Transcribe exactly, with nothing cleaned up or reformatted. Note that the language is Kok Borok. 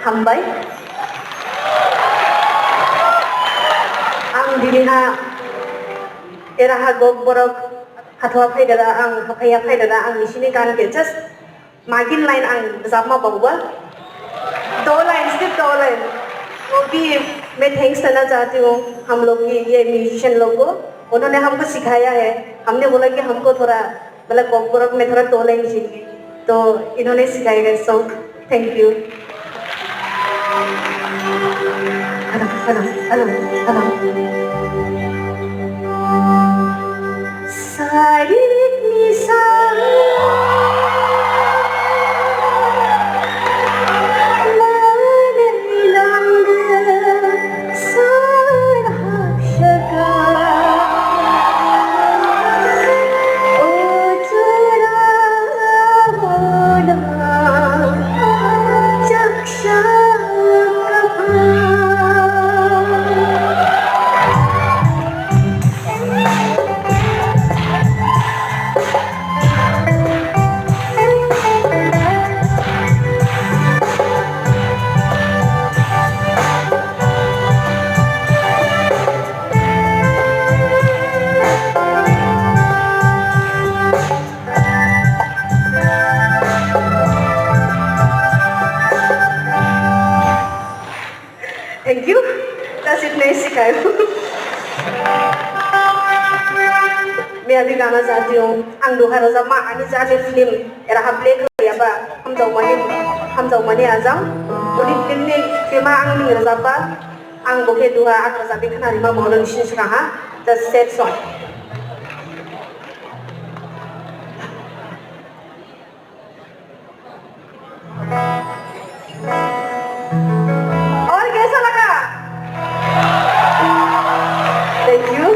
Hambai. Ang dini ha era ha gok borok hathoa phai dada, ang haphaiya phai dada, ang ni sini gan ke just magin line ang rwchapma bauba. Do line, sip do line. वो भी मैं thanks देना चाहती हूँ हम लोग की ये म्यूजिशियन लोग को। उन्होंने हमको सिखाया है, हमने बोला कि हमको थोड़ा मतलब कोकबरक में थोड़ा टोले चाहिए, तो इन्होंने सिखाएगा song. Thank you. Hello, hello, hello, hello. सारी निसा Thank you. That's it, Nancy Kayo. मैं अभी गाना चाहती हूँ। Ang duha rwchapma ani jani film era ha play khlaiya ba hamjaumani, hamjaumani ajang. Uni film ni thema ang ning rwchapba. Ang bo khe duha ang rwchapwi khna rima bono nisi swkang ha. Just sad song. और कैसा लगा? Thank you.